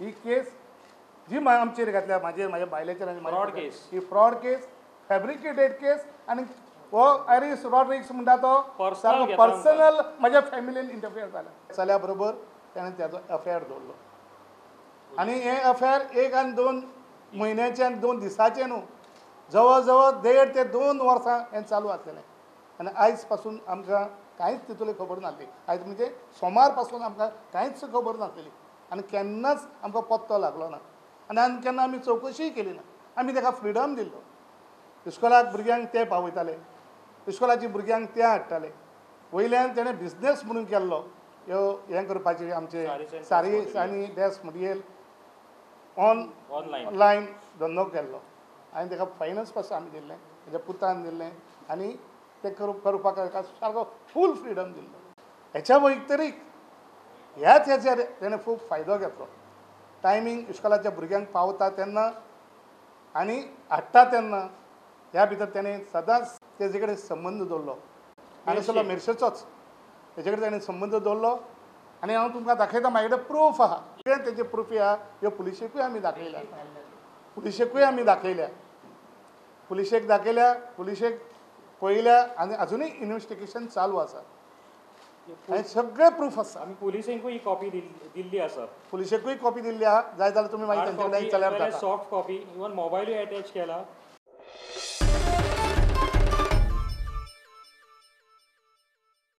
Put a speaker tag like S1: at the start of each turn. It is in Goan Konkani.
S1: ही केस जी आमचेर घातल्या, म्हाजेर, म्हाज्या बायलेचेर आनी
S2: फ्रॉड केस,
S1: ही फ्रॉड केस, फॅब्रिकेटेड केस. आनी हो आयरीस रॉड्रिग्स म्हणटा तो सारको पर्सनल म्हाज्या फॅमिलीन इंटरफियर जाला. चल्या बरोबर तेणें तेजो अफेअर दवरलो आनी हें अफेअर 1 आनी 2 म्हयन्याचें आनी 2 दिसाचें न्हू, जवळ जवळ 1.5 ते 2 वर्सां हें चालू आसलेलें. आनी आयज पासून आमकां कांयच तितूंतली खबर नासली. आयज म्हणजे सोमार पासून आमकां कांयच खबर नासलेली आनी केन्नाच आमकां पत्तो लागलो ना आनी आनी केन्ना आमी चवकशीय केली ना. आमी ताका फ्रिडम दिल्लो. इस्कोलाक भुरग्यांक ते पावयताले, इस्कोलाची भुरग्यांक ते हाडटाले. वयल्यान तेणें बिजनेस म्हणून केल्लो ह्यो हें करपाचें आमचे सारी आनी ड्रेस मटिरियल ऑनलायन धंदो केल्लो आनी ताका फायनान्स पासून आमी दिल्लें, ताच्या पुतान दिल्लें आनी तें करपाक ताका सारको फूल फ्रिडम दिल्लो. हेच्या व्यतिरिक्त ह्याच हेचेर तेणें खूब फायदो घेतलो. टायमींग इस्कोलाच्या भुरग्यांक पावता तेन्ना आनी हाडटा तेन्ना ह्या भितर तेणें सदांच तेजे कडेन संबंद दवरलो. हांगासरलो मेरशेचोच तेजे कडेन तेणें संबंद दवरलो आनी हांव तुमकां दाखयता, म्हाजे कडेन प्रूफ आहा. कितें तेजे प्रुफी आहा ह्यो पुलिशेकूय आमी दाखयल्या, पुलिशेकूय आमी दाखयल्या, पुलिशेक दाखयल्या, पुलिशेक पळयल्या आनी अजुनूय इन्वेस्टिगेशन चालू आसा. आनी सगळे प्रूफ आसा.
S2: आमी पुलिसेकूय ही कॉपी दिल्ली आसा,
S1: पुलिसेकूय कॉपी दिल्ली आहा. जाय जाल्यार तुमी मागीर तांचे कडेन विचारल्यार जाता.
S2: सॉफ्ट कॉपी, इवन मोबायलूय एटॅच केला.